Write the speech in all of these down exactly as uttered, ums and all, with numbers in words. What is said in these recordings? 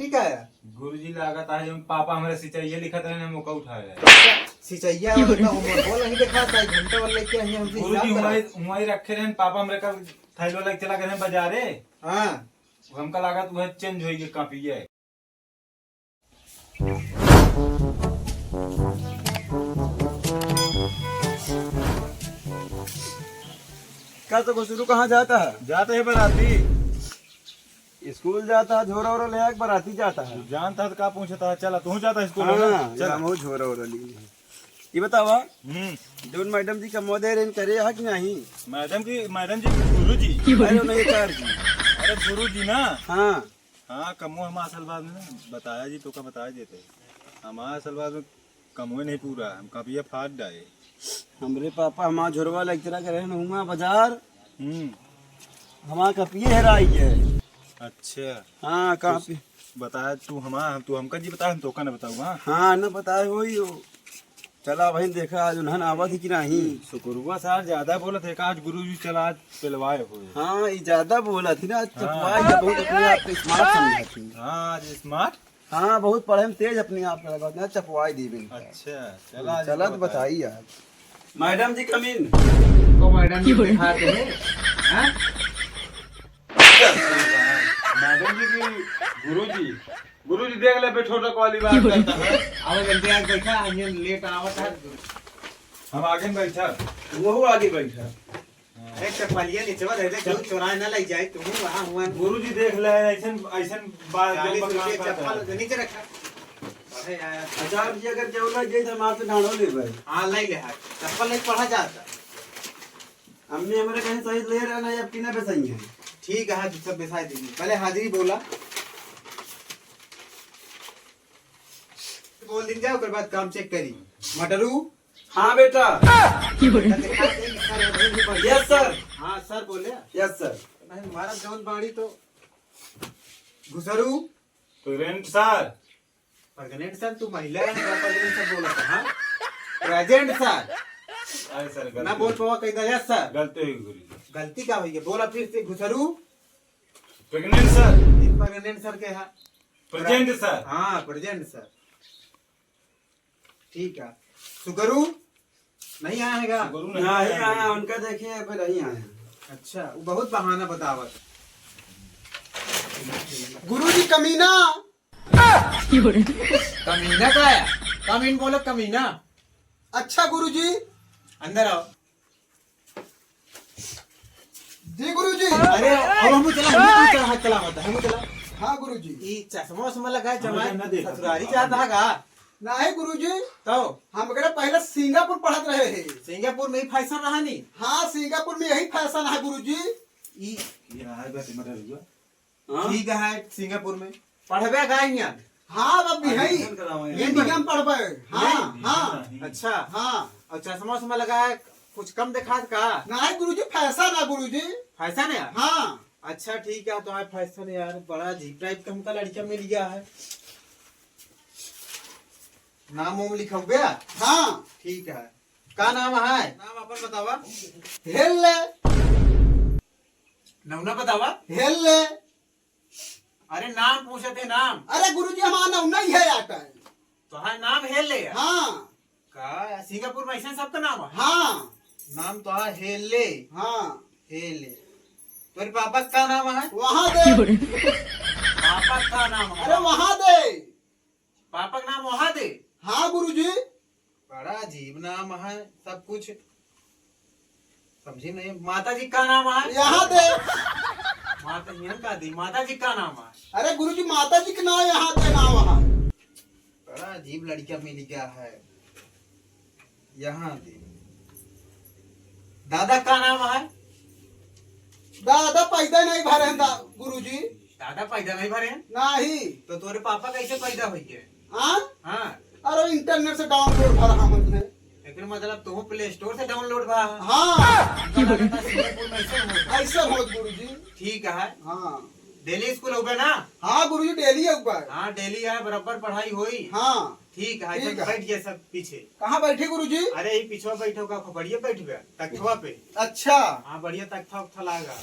ठीक है। गुरुजी, लागत है जौन पापा हमरे सिचैया लिखत रहे, हम ओका उठाए रहे। सिचैया वाला का होमवर्क वाला नहीं देखा था, एक घंटा वाला लेके आई हमसे गुरुजी, हिसाब करा। हुआई, हुआई रखे रहे, पापा हमरे कल थैलो लेके चला गए हैं बाजारे। हाँ। हमका लागत वह चेंज होई गई कॉपी है। का तो घुसरू कहाँ जाता है? जाते हैं बराती। स्कूल जाता है, झोरा ओरा ले आके बराती जाता है। जानता है तो का पूछता है? चला, तू जाता है स्कूल, है ना? हाँ, चला। हम झोरा ओरा लिए हैं। ये बतावा, हम्म। जौन मैडम जी कमवा दे रहे हैं, करे है कि नहीं? मैडम की, मैडम जी की गुरु जी। अरे नहीं, सर जी। अरे गुरु जी ना। हाँ। हाँ, कमो हम असल बात में ना बताया जी, तो का बताया देते। हमारा असल बात में कमो नहीं पूरा, हम कपिया फाड़ डाए। हमरे पापा हमारा झोरवा लेके चला गए हैं हुआ बाजार। हम्म। हमारा कपिये हेराई है। अच्छा। हाँ, तो कॉपी। बताया तू हमारा, तू हमका जी बताया, हम तो का ना बताऊँ, हाँ? हाँ, ना बताए होई हो। चला भाई, देखा आज उन्हन आवत ही कि नहीं। शुक्रुआ सार ज्यादा बोलत है का? आज गुरु जी चला, आज पेलवाए होए। हाँ, ये ज्यादा बोलत ही ना, आज हाँ। चपवाए है, बहुत अपने आप को स्मार्ट समझत ही। हाँ, आज स्मार्ट। हाँ, बहुत पढ़े में तेज अपने आप को लगत ना, चपवाए दी बिन। अच्छा, चला, चला तो बताई यार। मैडम जी, come in। को मैडम जी दिखाते हैं, हाँ? मैडम जी की गुरु जी, गुरु जी देख ले, बैठो तक वाली बात करता है। आओ जल्दी आके बैठा, हम ये लेट आवत है। हम आगे में बैठा। वहू आगे बैठा। अरे चप्पलिया नीचे दे दे, केहू चोराए ना लग जाए, तू वहाँ हुआ। गुरु जी देख ले, ऐसन, ऐसन बात चालीस जब रुपये काम करता चप्पल है। नीचे रखा। अरे यार। आचार्य जी अगर केहू लग जाए तो हम आपसे ढांढो लेबे। हाँ, ले ले हाथ। चप्पल नहीं पढ़ा जाता। अम्मी हमरे कहीं सही ले रहा ना, अब की ना बेसाई है। ठीक है, तू सब बेसाई दीजिए। पहले हाजिरी बोला। बोल दिन जाओ, ओकर बाद काम चेक करी। मटरू। हाँ बेटा। यस सर। हाँ सर, बोले। यस सर। नहीं, हमारा जौन बाड़ी तो घुसरू। प्रेग्नेंट सर। प्रेग्नेंट सर, तू महिला है ना, प्रेग्नेंट सर बोला था, हाँ? प्रेजेंट सर। अरे सर, गलती ना बोल पावा, कह दे, यस सर। गलती हुई गुरु जी। गलती का हुई है? बोला फिर से, घुसरू। प्रेग्नेंट सर। ये प्रेग्नेंट सर के है? प्रेजेंट सर। हाँ, प्रेजेंट सर। ठीक है। सुगरू नहीं आएगा? सुगरू नहीं नहीं आया। आया, उनका देखिए, अभी नहीं आया। अच्छा, वो बहुत बहाना बतावत। गुरुजी, कमीना। कमीना का है? कमीन बोलो, कमीना। अच्छा गुरुजी। अंदर आओ। जी गुरुजी। अरे, अब हम चला, हम चला, हाथ चला, हाथ चला, हम चला। हाँ गुरुजी। ई चश्मा उश्मा लगाए, हमें जमाए, ना देखा। ससुरारी जात है का? नहीं गुरुजी। तो? हम एकरा पहले सिंगापुर पढ़त रहे हैं। सिंगापुर में ही फैशन रहा नी? हाँ, सिंगापुर में यही फैशन है गुरुजी। ई ये रहा है बस, मटर हुआ। हाँ? ठीक है, सिंगापुर में। पढ़बे का हियाँ? हाँ, अब भी है। Admission करावे। इंडिया में पढ़बे। हाँ, नहीं, हाँ। नहीं। अच्छा। हाँ। और चश्मा उश्मा लगाए, कुछ कम देखात का? नहीं गुरुजी, फैशन है गुरुजी। फैशन है? हाँ। अच्छा, ठीक है, तो आज फैशन है यार, बड़ा अजीब टाइप का हमका लड़का मिल गया है। नाम वाम लिखा हुआ? हाँ। ठीक है। का नाम है? नाम अपन बतावा। हेले। नौना बतावा। हेले। अरे नाम पूछत है, नाम। अरे गुरुजी, हमारा नाम नहीं है आता है। तोहार नाम हेले है? हाँ। का सिंगापुर में ऐसे सबका नाम है? हाँ। नाम तोहार हेले। हाँ। हेले। तोरे पापा का नाम है? वहाँ दे। पापा का नाम है? अरे वहाँ दे। पापा का नाम वहाँ दे। हाँ गुरुजी। बड़ा अजीब नाम है, सब कुछ समझी नहीं। माता जी का नाम है? यहाँ दे। माता जी का दी, माता जी का नाम है? अरे गुरुजी, माता जी का नाम यहाँ दे, नाम है। बड़ा अजीब लड़का मिल गया है, यहाँ दे। दादा का नाम है? दादा पैदा नहीं भरे हैं दा-, गुरुजी। दादा पैदा नहीं भरे हैं? नहीं। तो तोरे पापा कैसे पैदा हुई है? हाँ? हाँ। अरे internet से download भरा हमने। लेकिन मतलब तू Play Store से download भरा है? हाँ। हमका लगता सिंगापुर में ऐसे होत। ऐसे होत गुरुजी। ठीक है। हाँ। Daily स्कूल होगा ना? हाँ गुरुजी, daily होगा। हाँ, daily है, बराबर पढ़ाई होई। हाँ। ठीक है, ठीक चल है। बैठ गया सब पीछे। कहाँ बैठे गुरुजी? अरे, यही पिछवा बैठो का, बढ़िया बैठ गया, तख्तवा पे। अच्छा। हाँ, बढ़िया तख्ता उख्ता लागा।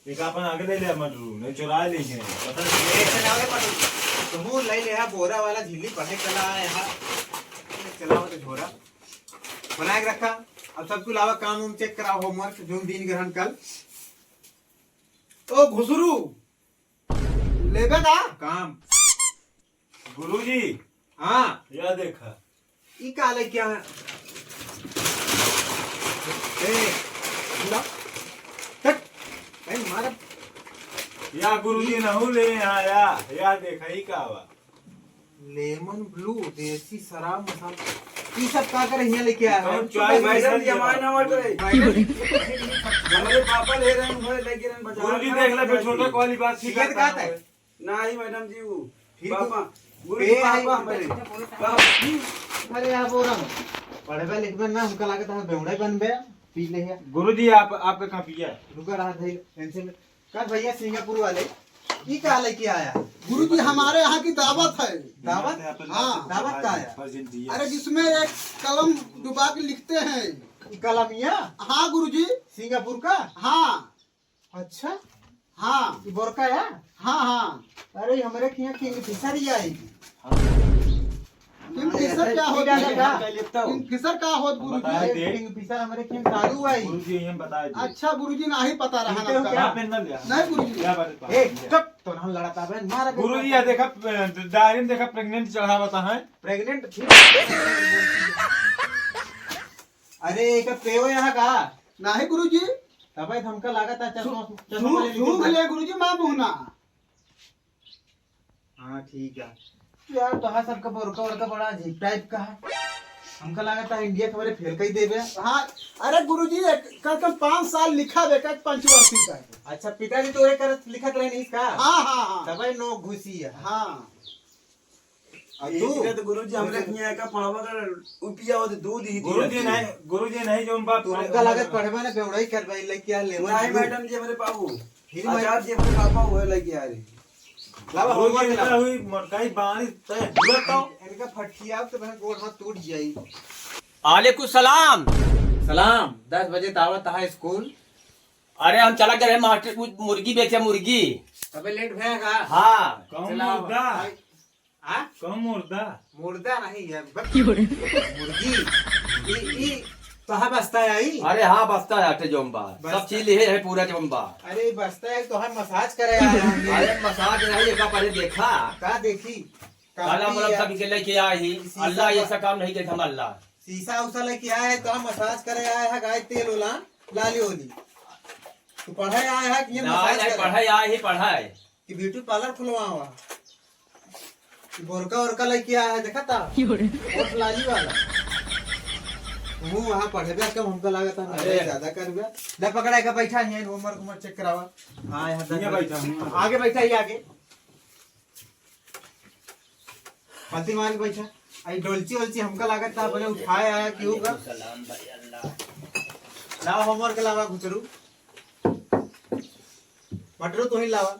एक अपन आगे ले ले, मटरू, नहीं चुरा लेंगे। पता नहीं। ए, चलाओ रे पटरू। तुहू ले ले हा बोरा वाला झिल्ली, पढ़े चला आए हा। चलाओ तो झोरा। बना के रखा। अब सबको लावा काम उम check कराओ, homework, जो दिन ग्रहण कल। ओ घुसरू, लेबे का काम? गुरुजी। हाँ। या देखा। ई का ले क्या है? ए, बुला। हट। भाई मारा। या गुरुजी नहू ले यहाँ या, या देखा ई का बा? Lemon blue, देसी शराब मसाला। ई सब का करे हियाँ लेके आया है? कौन चॉइस मैडम, ये हमारे नाम हट रहे। मैडम। हमारे पापा ले रहे हैं, उन्होंने लेके रहे हैं बाजार। गुरुजी देख ले, फिर छोटा वाली बात ठीक सिगरेट है। खाता है? नहीं मैडम जी, वो फिर पापा, तो गुरु जी ए, पापा आई, हमारे। पापा। अरे आप और हम पढ़बे लिखबे ना, हमका लागत है बेवड़े बनबे, पी ले है। गुरुजी आप, आपका कहाँ पिया? रुका रहा था, पेंसिल। का भैया सिंगापुर वाले, ई का लेके आया? गुरुजी हमारे यहाँ की दावत है। दावत? हाँ। दावत का है? अरे जिसमें एक कलम डुबा के लिखते हैं। ई कलमिया? हाँ गुरुजी। सिंगापुर का? हाँ। अच्छा। हाँ। ई बोरका है? हाँ, हाँ। अरे, हमरे के यहाँ किंगफिशर ही आई। किंगफिशर क्या होत है? किंगफिशर का होत, गुरुजी? बताए दे। किंगफिशर हमरे के यहाँ दारू आई। गुरुजी, हम बताए दे। अच्छा, गुरुजी, नाही पता रहा ना। क्या पेन ना लिया? नहीं, गुरुजी। क्या बात है? ए, चुप, तो ना लड़ता बे, मारा गुरुजी, या देखा, डायरी में देखा, pregnant चढ़ावत है। Pregnant? अरे, एक पेव यहाँ का? नाही गुरुजी। तबे तो हमका लागत है चश्मा, सू-, चश्मा सूंघ ले गुरुजी, माँ मुहना। हाँ, ठीक है। यार, तोहार सबका बोरका वोरका बड़ा अजीब type का है। हमका लागत है India के बारे fail कर देबे। हाँ, अरे गुरुजी, एक, कम से कम पाँच साल लिखा बे, का पंचवर्षी का है। अच्छा, पिताजी तोरे करत लिखत रहे नहीं का? हाँ, हाँ, हाँ। तबे नोक घुसी है। हाँ। आ ये तू? दिक्कत गुरुजी, हमरे हियाँ का पढ़वा कर उपिया होत दूध ही दिया। गुरुजी नहीं, गुरुजी नहीं, जौन बात तू हमका लागत पढ़बे ना, बेवड़ाई करबे, लेके आ, लेवन नहीं दू। मैडम जी, हमरे बाबू। फिर आचार्य जी, हमरे पापा हुए लेके आ रहे। लावा, गुरुजी homework इनका लावा। हुई मोटकाई बाणी तय हुआ तो। इनका फटिया तो बहन गोड़ हाथ टूट जाई। आलेकुम सलाम। सलाम। दस बजे तो आवत है स्कूल। अरे हम चला गए मार्केट, कुछ मुर्गी बेचे, मुर्गी। तबे लेट भया का? हाँ। कौन चलावा। मुर्गा? आ? कहूँ मुर्दा? मुर्दा नहीं है, बक-, मुर्गी। ई, ई, तोहार बस्ता है ई? अरे हाँ, बस्ता है, अटे जोम्बा। बस्ता। सब चीज लिहे है पूरा जोम्बा। अरे, ई बस्ता है, तोहार massage करे आया है। अरे, massage नहीं, एका पहले देखा। का देखी? काला कॉपी मलम है। सब के लेके आए ही। शीशा अल्लाह, ये का सब काम नहीं देता हम अल्लाह। शीशा उसा लेके आया है, तो हम massage करे आया है, गाय तेल होला, लाली होली। तू पढ़े आया है कि ये ना, massage नहीं, करे? पढ़े आए ही, पढ़े। कि beauty parlour खुलवावा। कि बोरका ओरका लेके आया है, देखा था? क्यों रे? होठ लाली वाला। तू वहाँ पढ़बे कम, हमका लागत है, अरे। ज्यादा करबे। ले पकड़ा के बैठा है, homework, homework check करावा। हाँ, यहाँ तक ये बैठा हूँ। आगे बैठा, ये आगे। पलथी मार के बैठा। आई डोलची ओलची हमका लागत था, अपने उठाए आया, क्यों का? सलाम भाई, अल्लाह। लावा, homework लावा, घुचरू। मटरू, तू ही लावा।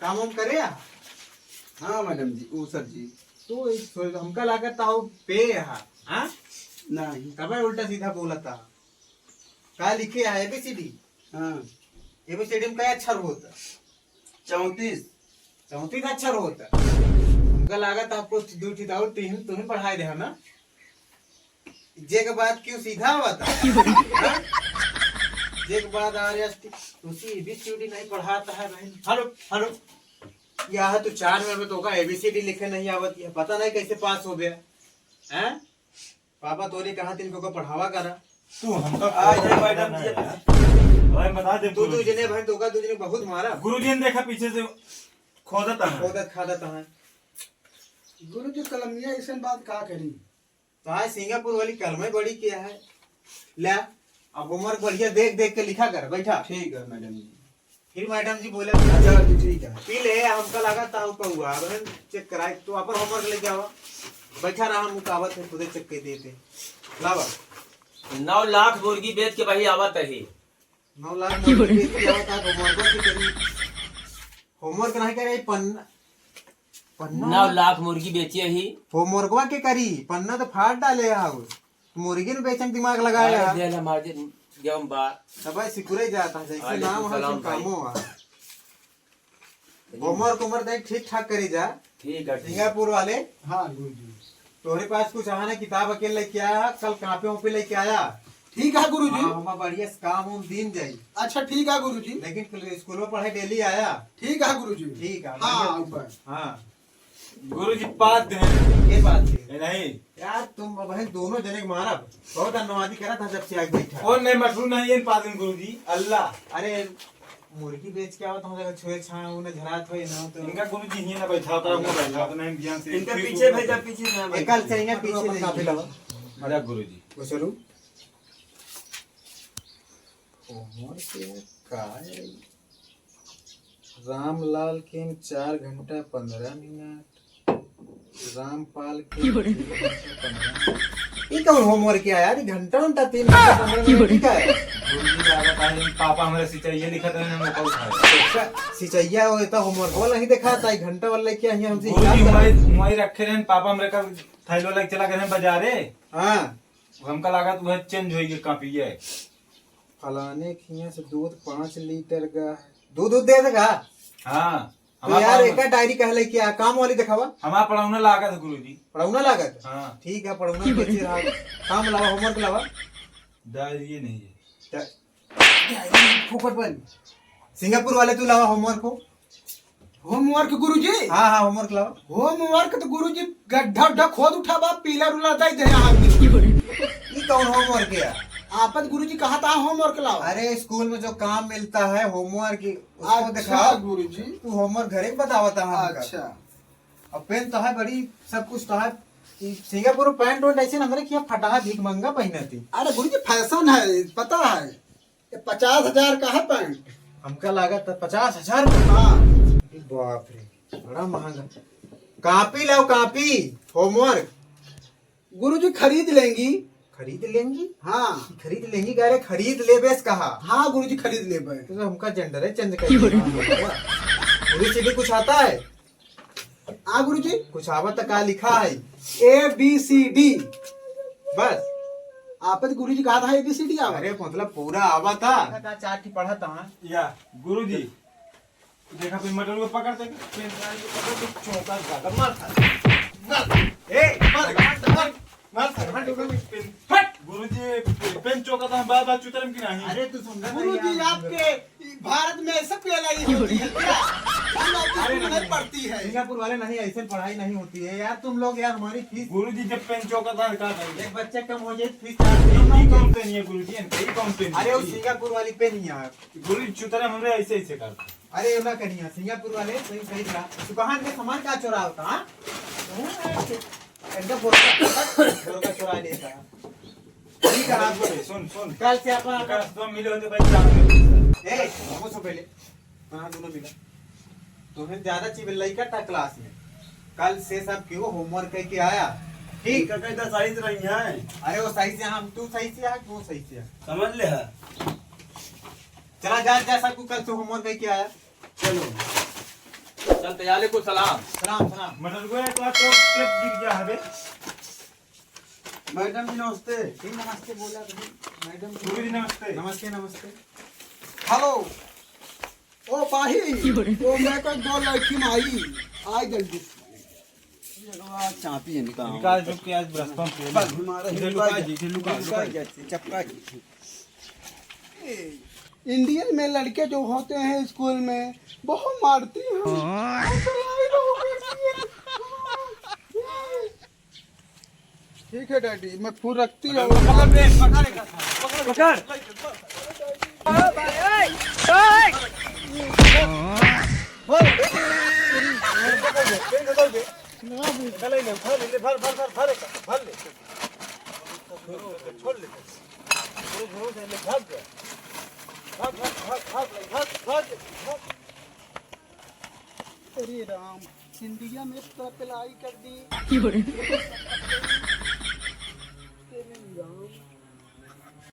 काम वाम करे आ? हाँ, मैडम जी, ओ सर जी। तू एक सो-, हमका लागत था, वो पे हा, हाँ? नहीं। तबे उल्टा सीधा बोलत था। का लिखे है, A B C D? हाँ। A B C D में का अक्षर होता? चौंतीस। चौंतीस अक्षर होता। हमका लागत आपको दू ठी और तीन तुम्हें पढ़ाई दे, है ना? जे के बाद क्यों सीधा हुआ था? हाँ? जे के बाद आर एस टी, तुसी A B C D नहीं पढ़ाता है बहन। हेलो, हेलो। यह तो चार में, में तो का A B C D लिखे नहीं आवत, यह पता नहीं कैसे पास हो गया। हैं? पापा तोरे कहा तीन को, को पढ़ावा करा। तू हमका आ जाए मैडम जी। भाई बता दे तू गुरुजी। दू जने भाई, तोका दू जने बहुत मारा। गुरुजी ने देखा पीछे से खोदत है। खोदत खादत है। गुरुजी कलमिया ऐसन बात का करी? तो आज सिंगापुर वाली कलमे बड़ी किया है। ले, अब homework बढ़िया देख देख के लिखा कर, बैठा। ठीक है मैडम जी। फिर मैडम जी बोले, अच्छा जी, ठीक है। पी ले, हमका लगा था ऊपर हुआ, अब हम check कराए, तू अपन homework लेके आवा। बैठा रहा, हम उकावत है, खुदे check कर देते। लावा। नौ लाख मुर्गी बेच के भाई आवत है। नौ लाख मुर्गी बेच के आवत है, homework के करी। Homework नहीं करे, पन्ना, पन्ना। नौ लाख मुर्गी बेची ही। Homeworkवा के करी, पन्ना तो फाड़ डाले है। मुर्गी ने बेचन दिमाग लगाए अरे, है। दे ले मार दे। जौन बा। सब भाई सिकुरे जाता है, जैसे वालेकुम नाम है, सलाम वैसे भाई। कामो है। ठीक। होमवर्क, होमवर्क नहीं, ठीक ठाक करे जा। ठीक है, ठीक। सिंगापुर वाले। हाँ, गुरुजी। तोहरे पास कुछ आहा ना, किताब अकेले लेके आया, कल कापी वापी लेके आया। ठीक है, गुरुजी। हाँ, हमार बढ़िया से काम उम दीन जाई। अच्छा, ठीक है, गुरुजी। लेकिन कल स्कूल में पढ़े डेली आया। ठीक है, गुरुजी। ठीक है, हाँ, बढ़िया। ऊपर। हाँ। गुरुजी, पाद दे। ये बात है। ये नहीं। यार, तुम अब है दोनों जने के मारब। बहुत धन्यवादी करा था जब से आज बैठा। और नहीं, मटरू नहीं, ये पाद दिन, गुरुजी। अल्लाह। अरे, मुर्गी बेच के आवत हूँ, जरा छुए छाए, उन्हें झरात होए ना तो। इनका गुरुजी हिये ना बैठा, तो हम बैठा, तो नहीं ध्यान से। इनका पीछे भेजा, पीछे ना बैठा। कल से इनका तू पीछे अपन नहीं काफी किया। लावा। अरे गुरुजी। वो चलू। होमवर्क का है? रामलाल के चार घंटा पन्द्रह मिनट, रामपाल के तीन घंटा पन्द्रह मिनट। ई कौन होमवर्क है यार? ई घंटा घंटा तीन घंटा पन्द्रह मिनट, ई का है? गुरुजी का आदत है, पापा हमरे सिचैया लिखत रहे, हम ओकर उठाए। अच्छा, सिचैया हो, इतना होमवर्क वाला नहीं देखा था, ई घंटा वाला क्या है, हमसे गुरुजी हिसाब करा। मोबाइल, मोबाइल रखे रहे, पापा हमरे का थैलो लेके चला गए हैं बाजारे। हाँ। हमका लागत वह चेंज होई गई कॉपी है। फलाने खिया से दूध पाँच लीटर का है। दूध, दूध दे देगा? हाँ। तो हमार यार, पढ़ौना एका डायरी कहले कि आ, काम वाली दिखावा। हमार पढ़ौना लागत है गुरुजी। पढ़ौना लागत? हाँ। ठीक है, पढ़ौना के बच्चे रहा। काम लावा, होमवर्क लावा। डायरी ये नहीं है। डा-, डायरी फोकट बन। सिंगापुर वाले तू लावा होमवर्क को। होमवर्क गुरुजी? हाँ, हाँ, होमवर्क लावा। होमवर्क तो गुरुजी गड्ढा उड्ढा खोद उठावा, पीला रूला दे दे यहाँ। ई कौन होमवर्क है? आपत गुरुजी कहा था होमवर्क लाओ। अरे, स्कूल में जो काम मिलता है, होमवर्क, उसको अच्छा, दिखाओ। गुरुजी। तू होमवर्क घरे में बतावा था हमका। अच्छा। अब पेन तो है बड़ी, सब कुछ तो है। ई सिंगापुर पैंट वैंट ऐसे ना, हमरे किया फटा है, भीख मंगा पहनती। अरे गुरुजी, फैशन है, पता है। ये पचास हजार का है पैंट। हमका लागत है पचास हजार का? हाँ। अरे बाप रे, बड़ा महंगा। कॉपी लाओ, कॉपी, होमवर्क। गुरुजी, खरीद लेंगी। खरीद लेंगी? हाँ। खरीद लेंगी, कह रहे खरीद लेबे से कहा। हाँ गुरुजी, खरीद लेबे। तो हमका जेंडर है, चेंज कर दिया। गुरुजी भी कुछ आता है? हाँ गुरुजी। कुछ आवत त का लिखा है? A B C D। बस। आप तो गुरुजी कहा था A B C D आवत। अरे मतलब पूरा आवत था। चार की पढ़ा था। या गुरुजी, देखा फिर मटर को पकड़ दे, पेन को पकड़ दे, चौका ज्यादा मार था। मार। ए, मार, मार, मार। मार सारे, हट, हट, हट। गुरुजी, पेन चौका तो हम बार बार चुतरम की नहीं। अरे तू समझा नहीं गुरुजी, यार। आपके भारत में ऐसा पहला ही होती है क्या? हम लोग की अरे स्कूल नहीं, नहीं पढ़ती है। सिंगापुर वाले नहीं, ऐसे पढ़ाई नहीं होती है यार। तुम लोग यार हमारी फीस गुरुजी, जब पेन चौका था, क्या करेंगे? एक बच्चा कम हो जाए, फीस चार्ज नहीं, नहीं, नहीं। कम पेन है गुरुजी, इनका ही कम पेन अरे वो है। सिंगापुर वाली पेन ही यार। गुरुजी, चुतरम हमरे ऐसे, ऐसे करते। अरे, ना करिया, सिंगापुर वाले सही, सही कहा। दुकान के सामान का चोरा होता, हाँ? एकदम बोरका, बोरका चोरा लेता। ठीक है, आप बोले, सुन, सुन। कल से अपन विकास तो मिले होते भाई, चार में। ए, वो सो पहले। हाँ, दोनों मिला। तुम्हें ज्यादा चीज लइका था क्लास में। कल से सब क्यों होमवर्क करके आया? ठीक। इनका कहीं तो सही से नहीं है। अरे, वो सही से, हम, तू सही से आ, वो सही से आ। समझ ले है। चला जा, जा, सबको कल से होमवर्क करके आया। चलो। चल, तैयार है, कुछ सलाम। सलाम, सलाम। मटर को एक बार तो टेप गिर गया है बे। मैडम जी, नमस्ते। जी, नमस्ते बोला भाई। मैडम जी। गुरु जी, नमस्ते। नमस्ते, नमस्ते। हेलो। ओ, पाही। ओ, मैं कोई दो लड़की में आई। आई जल्दी। चापी है, निकाल। निकाल, जो कि आज बृहस्पति है। बस, हमारा इधर लुका जी, इधर लुका, लुका लुका जी। जी, चपका जी। इंडियन में लड़के जो होते हैं स्कूल में, बहुत मारती हैं। ठीक है डैडी, मैं फोन रखती हूँ। पकड़ बे, पकड़। पकड़। निकाल ले, उठा ले, ले, भर, भर, भर, भर, भर ले। छोड़ ले। अरे, भरोसा ले, भाग जा। भाग, भाग, भाग, भाग, भाग, भाग, भाग। अरे राम, इंडिया में तो अप्लाई कर दी।